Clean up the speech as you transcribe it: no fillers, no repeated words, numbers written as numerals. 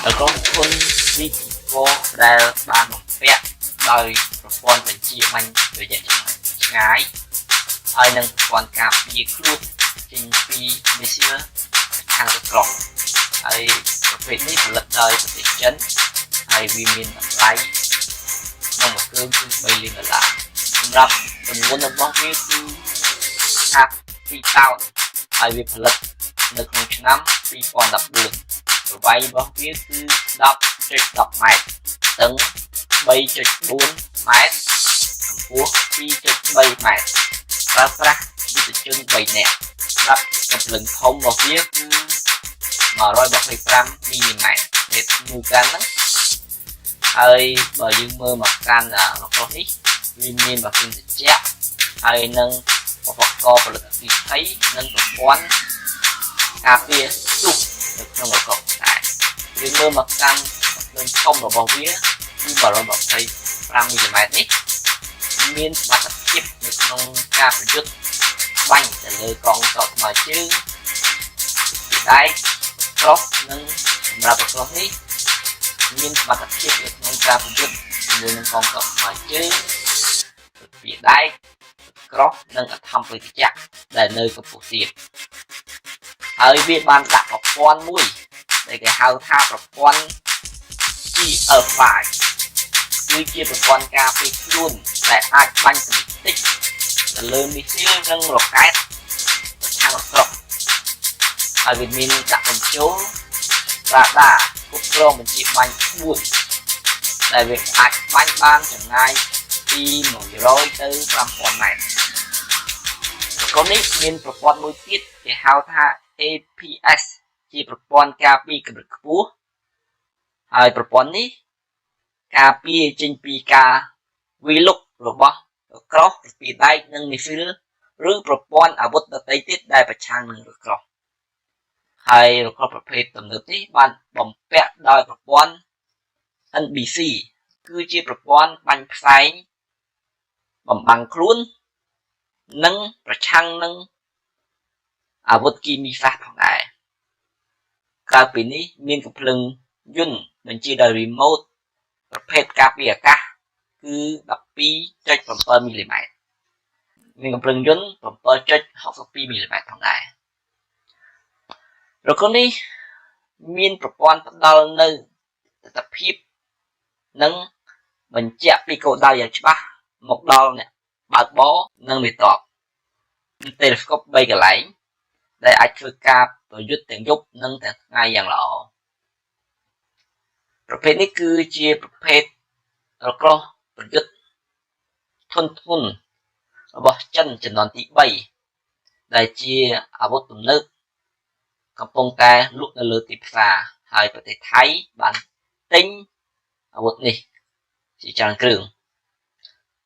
រ៉កុសធុន VT4 ដែលបានបំពាក់ដោយប្រព័ន្ធបញ្ជាបាញ់រយៈចម្ងាយឆ្ងាយហើយនិងប្រព័ន្ធការពារខ្លួនចេញពីមីស៊ីលខាងរថក្រោះហើយប្រភេទនេះផលិតដោយប្រទេសចិនហើយវាមានតម្លៃក្នុងមួយគ្រឿងគឺ3លានដុល្លារសម្រាប់ទម្ងន់របស់វាគឺ52តោនហើយវាផលិតនៅក្នុងឆ្នាំ2014ប្រវែងរបស់វាគឺ10.10ម៉ែត្រតឹង3.4ម៉ែត្រកម្ពស់2.3ម៉ែត្រប្រើប្រាស់យុទ្ធជន3នាក់សម្រាប់កំភ្លើងធំរបស់វាគឺ125មីលីម៉ែត្រភេទមូកាន់ហ្នឹងហើយបើយើងមើលមកកាន់រកនេះវាមានម៉ាស៊ីនត្រជាក់ហើយនឹងឧបករណ៍ផលិតអគ្គិភ័យនិងប្រព័ន្ធការពារទុះនៅក្នុងរកដែរយើងមើលមកកាន់កំភ្លើងធំរបស់វាគឺ125មីលីម៉ែត្រនេះមានសមត្ថភាពនៅក្នុងការប្រយុទ្ធបាញ់ទៅលើកងទ័ពថ្មើរជើងដែកក្រោះនិងសម្រាប់ក្រោះនេះមានសមត្ថភាពនៅក្នុងការប្រយុទ្ធជាមួយនឹងកងទ័ពថ្មើរជើងពីដែកក្រោះនិងអធម្មព្រឹទ្ធាចក្រដែលនៅកម្ពុជាហើយវាបានដាក់ប្រព័ន្ធមួយដែលគេហៅថាប្រព័ន្ធ GL5 គឺជាប្រព័ន្ធការពារខ្លួនដែលអាចបាញ់កម្ទេចទៅលើមីស៊ីលនិងរ៉ុកែតប្រឆាំងក្រោះហើយវាមានដាក់បញ្ចូលរ៉ាដាគ្រប់គ្រងបញ្ជាបាញ់4ដែលវាអាចបាញ់បានចម្ងាយពី100ទៅ5000ម៉ែត្រប្រព័ន្ធនេះមានប្រព័ន្ធមួយទៀតគេហៅថា APS ជាប្រព័ន្ធការពារកម្រិតខ្ពស់ហើយប្រព័ន្ធនេះការពារចេញពីការវាយលុករបស់ក្រោះពីដែកនិងមីស៊ីលឬប្រព័ន្ធអាវុធដទៃទៀតដែលប្រឆាំងនឹងរថក្រោះហើយរថក្រោះប្រភេទទំនើបនេះបានបំពាក់ដោយប្រព័ន្ធ NBC គឺជាប្រព័ន្ធបាញ់ផ្សែងបំបាំងខ្លួននិងប្រឆាំងនឹងអាវុធគីមីហ្វាសផងដែរក្រៅពីនេះមានកំភ្លើងយន្តបញ្ជាដោយ remote ប្រភេទការពារអាកាសគឺ12.7មីលីម៉ែត្រមានកំភ្លើងយន្ត7.62មីលីម៉ែត្រផងដែររថនេះមានប្រព័ន្ធផ្ដល់នៅទស្សនភាពនិងបញ្ជាក់ពីគោលដៅយ៉ាងច្បាស់មកដល់អ្នកបើកបរនិងមេតបមានតេឡេស្កូប3កន្លែងដែលអាចធ្វើការប្រយុទ្ធទាំងយប់និងទាំងថ្ងៃយ៉ាងល្អប្រភេទនេះគឺជាប្រភេទរក្រោះប្រយុទ្ធធន់ធ្ងន់របស់ចិនជំនាន់ទី3ដែលជាអាវុធទំនើបកំពុងតែលក់នៅលើទីផ្សារហើយប្រទេសថៃបានទិញអាវុធនេះជាច្រើនគ្រឿង។